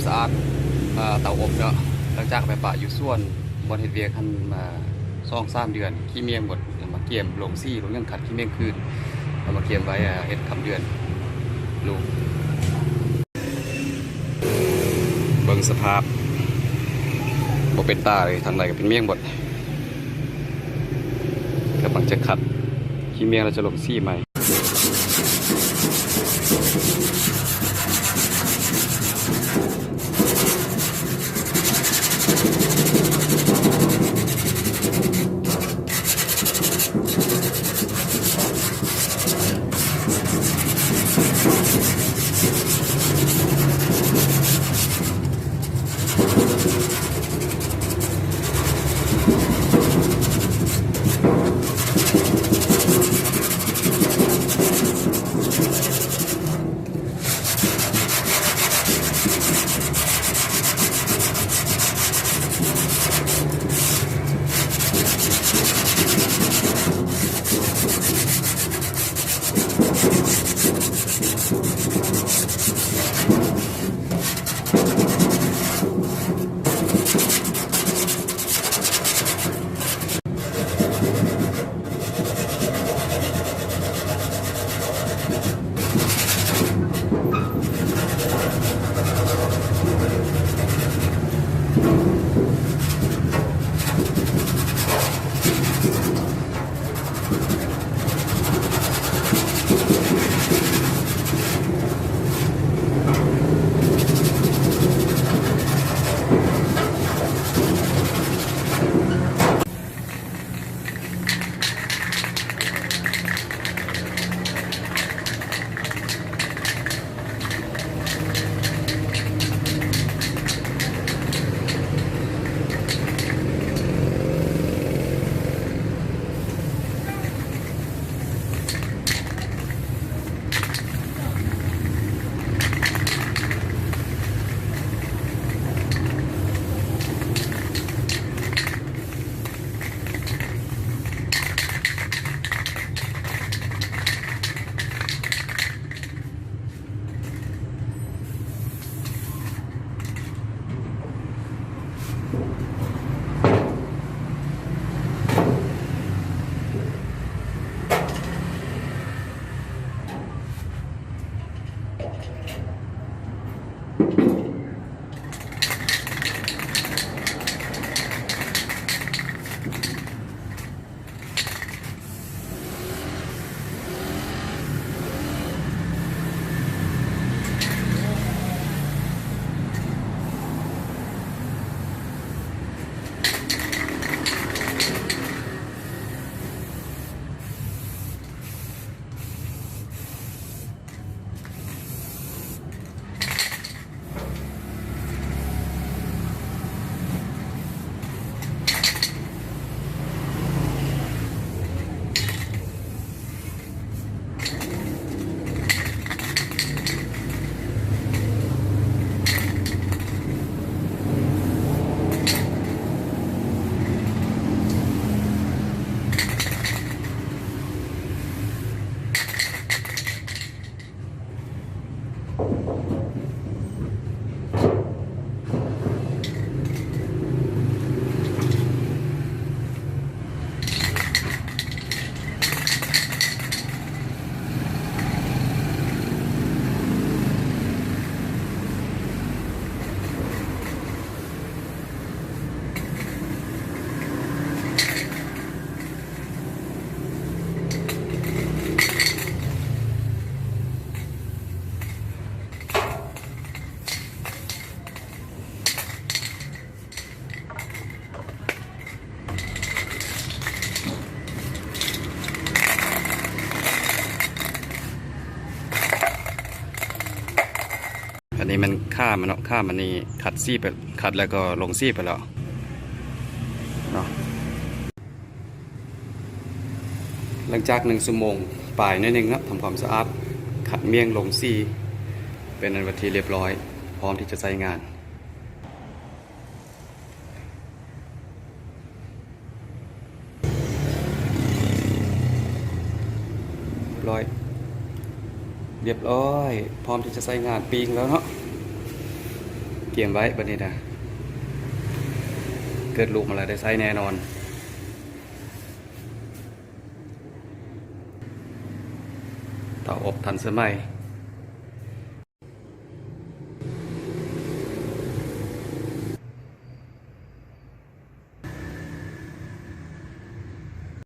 ສະອາດ ເອີ ເຕົາອົບເນາະ. ຫຼັງຈາກໄປປະຢູ່ສວນບ່ອນເຮັດວຽກຫັ້ນມາສອງສາມເດືອນ ຂີ້ໝ້ຽງໝົດ ເອົາມາກຽມລົງສີ ລົງຫຍັງ ຂັດຂີ້ໝ້ຽງຄືນ ເອົາມາກຽມໄວ້ ເຮັດຄຳເດືອນລູກ. ເບິ່ງສະພາບ ບໍ່ເປັນຕາເລີຍ ທາງໃດກໍເປັນໝ້ຽງໝົດ. ກຳລັງຈະຂັດຂີ້ໝ້ຽງ ແລ້ວຈະລົງສີໃໝ່. ອັນນີ້ແມ່ນຂ້າມເນາະ ຂ້າມອັນນີ້ຂັດສີໄປ ຂັດແລ້ວກໍລົງສີໄປແລ້ວເນາະ. ຫຼັງຈາກໜຶ່ງຊົ່ວໂມງປາຍໜ້ອຍໜຶ່ງເນາະ ທຳຄວາມສະອາດ ຂັດມ້ຽງລົງສີ ເປັນອັນເປັນທີ່ລຽບຮ້ອຍ ພ້ອມທີ່ຈະໃຊ້ງານ. ລຽບຮ້ອຍ ລຽບຮ້ອຍ ພ້ອມທີ່ຈະໃຊ້ງານ ປີ້ງແລ້ວເນາະ. ກຽມໄວ້ບັດນີ້ນະ ເກີດລູກມາແລ້ວໄດ້ໃຊ້ແນ່ນອນ. ເຕົາອົບທັນສະໄໝ